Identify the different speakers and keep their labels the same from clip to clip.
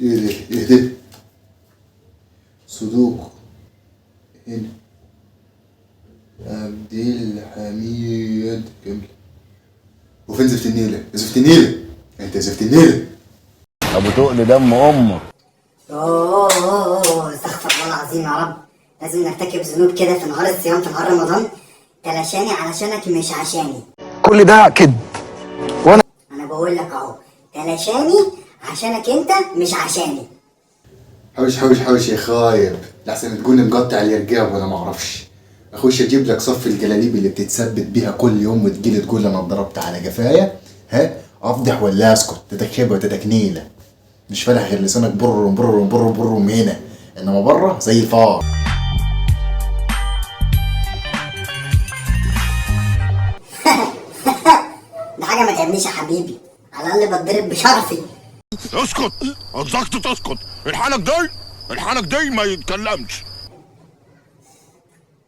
Speaker 1: ايه ده؟ ايه ده؟ صدوق هنا عبد الحميد كمل. وفين زفت النيلة؟ زفت النيلة انت، زفت النيلة.
Speaker 2: ابو تقل دم امك.
Speaker 3: اوه استغفر الله العظيم يا رب. لازم نرتكب ذنوب كده في نهار الصيام، في نهار رمضان. تلاشاني علشانك مش عشاني.
Speaker 4: كل ده كذب. وانا
Speaker 3: انا بقول لك اهو، تلاشاني عشانك انت مش عشاني.
Speaker 1: حوش حوش حوش يا خايب، لحسن تكون مقطع اليرجاب وانا معرفش. اخش اجيب لك صف الجلاليب اللي بتتثبت بيها كل يوم وتجيلي تقول انا اتضربت على جفايا. ها افضح ولا اسكت؟ تتكخبه وتتكنيله، مش فالح غير لسانك بر بر بر بر هنا، انما بره زي الفار.
Speaker 3: ده حاجة ما تعبنيش يا حبيبي، على الاقل بتضرب بشرفي.
Speaker 5: اسكت الضغط، تسكت. الحنك دي، الحنك دي ما يتكلمش.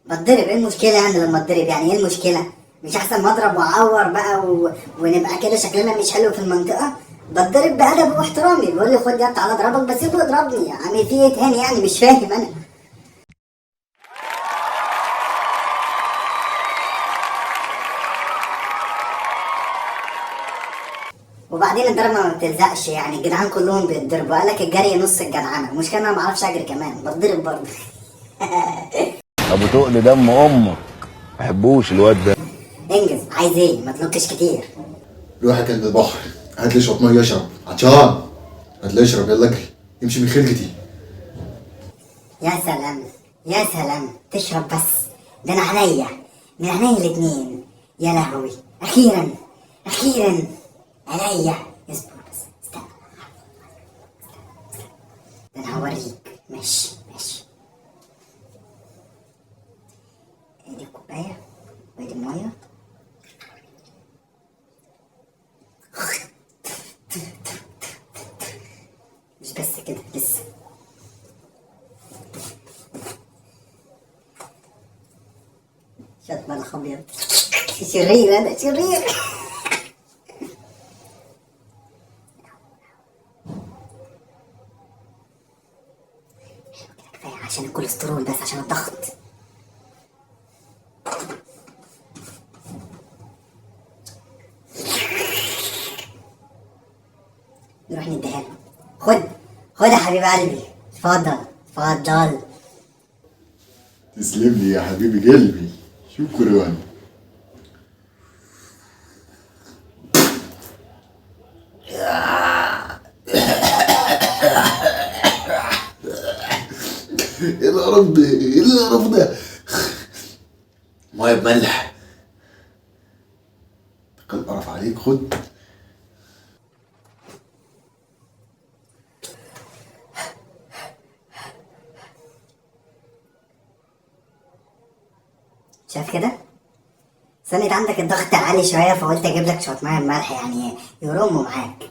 Speaker 3: بتضرب ايه المشكلة يعني لما اتضرب؟ يعني ايه المشكلة؟ مش احسن ما اضرب واعور بقى ونبقى كده شكلنا مش حلو في المنطقة؟ بتضرب بأدب واحترامي، بيقول لي خد يا تعالى اضربك، بسيبه يضربني. عامل فيه ايه تاني يعني؟ مش فاهم انا. وبعدين الضربة ما بتلزقش يعني، الجدعان كلهم بيتضربوا. قال لك الجري نص الجدعنة، المشكلة انا ما بعرفش اجري كمان، بتضرب برضه.
Speaker 2: ابو تقل دم امك، ما بحبوش الواد ده.
Speaker 3: انجز، عايز ايه؟ ما تلوكش كتير.
Speaker 1: روح يا كلب البحر، هات لي شوية مية اشرب عطشان. هات لي اشرب، يلا اجري امشي من خلقتي.
Speaker 3: يا سلام يا سلام، تشرب بس؟ ده انا عينيا، من عينيا الاتنين. يا لهوي، اخيرا اخيرا عينيا. اصبر بس، استنى ده انا هوريك. ماشي ماشي، ادي الكوباية وادي المية. مش بس كده، لسه شوية ملح ابيض. شرير انا، شرير. حلو كده، كفاية عشان الكوليسترول بس، عشان الضغط. نروح نديها له. خد خد يا حبيب قلبي، اتفضل اتفضل.
Speaker 1: تسلم لي يا حبيبي قلبي، شكرا. ايه القرف ده؟ ايه القرف ده؟ مية بملح، القرف عليك. خد.
Speaker 3: شايف كده؟ سنة عندك الضغط عالي شوية، فقلت اجيب لك شوية مية بملح يعني يرموا معاك.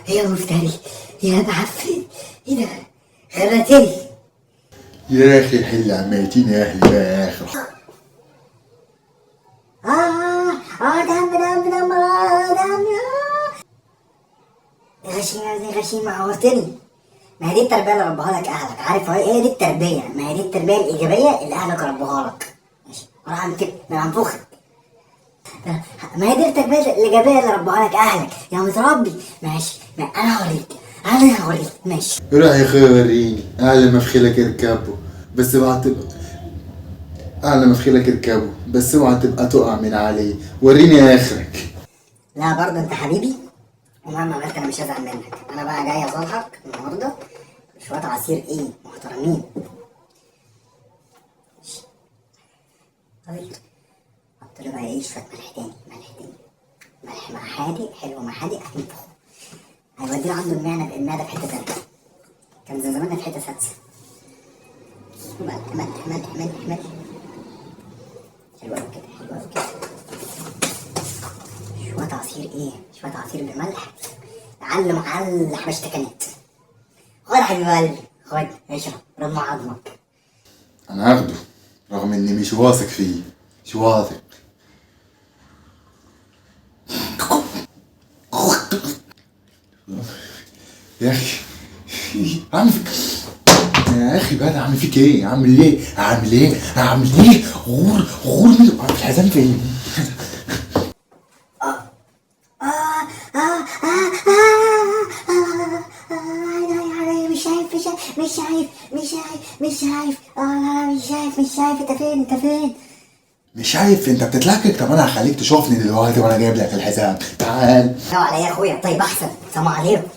Speaker 3: يا مفتري يا معفن، ايه ده؟ غرقتني
Speaker 1: يا اخي. حل عميتين يا اهلي بقى يا اخي.
Speaker 3: دم دم دم، دم. غشيمة دي غشيمة، عورتني. ما هي دي التربية اللي ربوها لك أهلك، عارف هو إيه دي التربية؟ ما هي دي التربية الإيجابية اللي أهلك ربوها لك. ماشي، راح أنفخ، ما أنفخك. ما هي دي التربية الإيجابية اللي ربوها لك أهلك يا متربي. ماشي، ما أنا هوريك، أنا هوريك. ماشي،
Speaker 1: روح يا اخويا وريني. اعلى ما في خيلك اركبه، بس اوعى تبقى اعلى ما في خيلك اركبه، بس اوعى تبقى تقع من عليه. وريني اخرك.
Speaker 3: لا برضه انت حبيبي، ومهما عملت انا مش هزعل منك. انا بقى جاي اصالحك النهارده شوية عصير ايه محترمين. طيب حط له بقى ايه شوية ملح تاني، ملح تاني، ملح مع حادق، حلو مع حادق، هينفخه هيوديه عنده المعدة، المعدة في حتة تانية. كان زي زماننا في حتة سادسة. ملح ملح ملح ملح ملح، حلو قوي كده، حلو قوي كده. شوية عصير ايه، شوية عصير بملح، علم على حبشتكنات. خد يا حبيب قلبي، خد اشرب، رم عظمك.
Speaker 1: انا هاخده رغم اني مش واثق فيه، مش واثق. يا اخي عامل فيك، يا اخي بقى انا عامل فيك ايه؟ عامل ايه؟ عامل ايه؟ عامل ايه؟ غور غور من الحزام فين؟
Speaker 3: آه آه آه آه آه آه علي، مش شايف، مش شايف، مش شايف، مش شايف، مش شايف، آه لا لا مش شايف، مش شايف، أنت فين؟ أنت فين؟
Speaker 1: مش شايف؟ انت بتتلكك. طب انا هخليك تشوفني دلوقتي وانا جايب لك الحزام. تعال.
Speaker 3: سلام عليا يا اخويا. طيب احسن. سلام عليكم.